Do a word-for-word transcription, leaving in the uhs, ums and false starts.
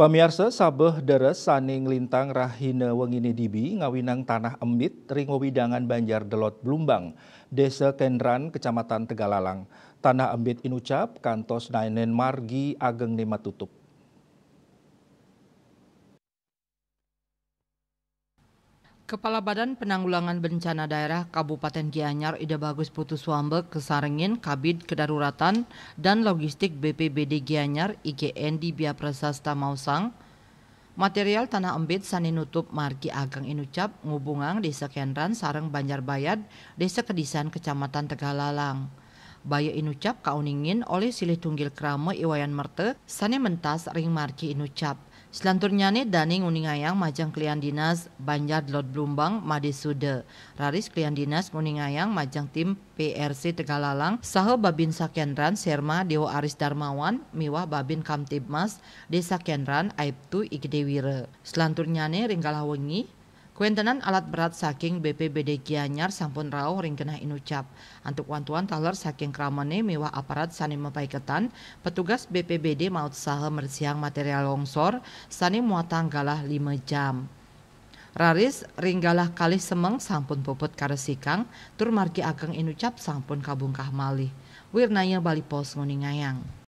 Pamiarsa, sabeh deres sane nglintang rahina wengine dibi ngawinang tanah embit ring wewidangan Banjar Delod Blumbang, Desa Kendran, Kecamatan Tegalalang. Tanah embit inucap kantos naenen margi agengne matutup. Kepala Badan Penanggulangan Bencana Daerah Kabupaten Gianyar, Ida Bagus Putu Swambe, kasarengin Kabid Kedaruratan dan Logistik B P B D Gianyar, I G N, Dibia Prasasta, maosang, material tanah embit sane nutup margi ageng inucap ngubungang Desa Kendran sareng Banjar Bayad, Desa Kedisan, Kecamatan Tegalalang. Baya inucap kauningin olih silih tunggil krama I Wayan Merta sane mentas ring margi inucap. Selanturnyane dane nguningayang majeng klian dinas Banjar Delod Blumbang made suda. Raris klian dinas nguningayang majeng tim P R C Tegalalang saha Babinsa Kendran Serma Dewa Aris Darmawan miwah Babin Kamtibmas Desa Kendran Aibtu I Gede Wira. Selanturnyane ring galah wengi, kwentenan alat berat saking B P B D Gianyar sampun rauh ring genah inucap. Antuk wantuan taler saking kramane miwah aparat sane mapaiketan, petugas B P B D maut saha mresihang material longsor sane muatang galah lima jam. Raris ring galah kalih semeng sampun puput karesikang, tur margi ageng inucap sampun kabungkah malih. Wirnaya Bali Post nguningayang.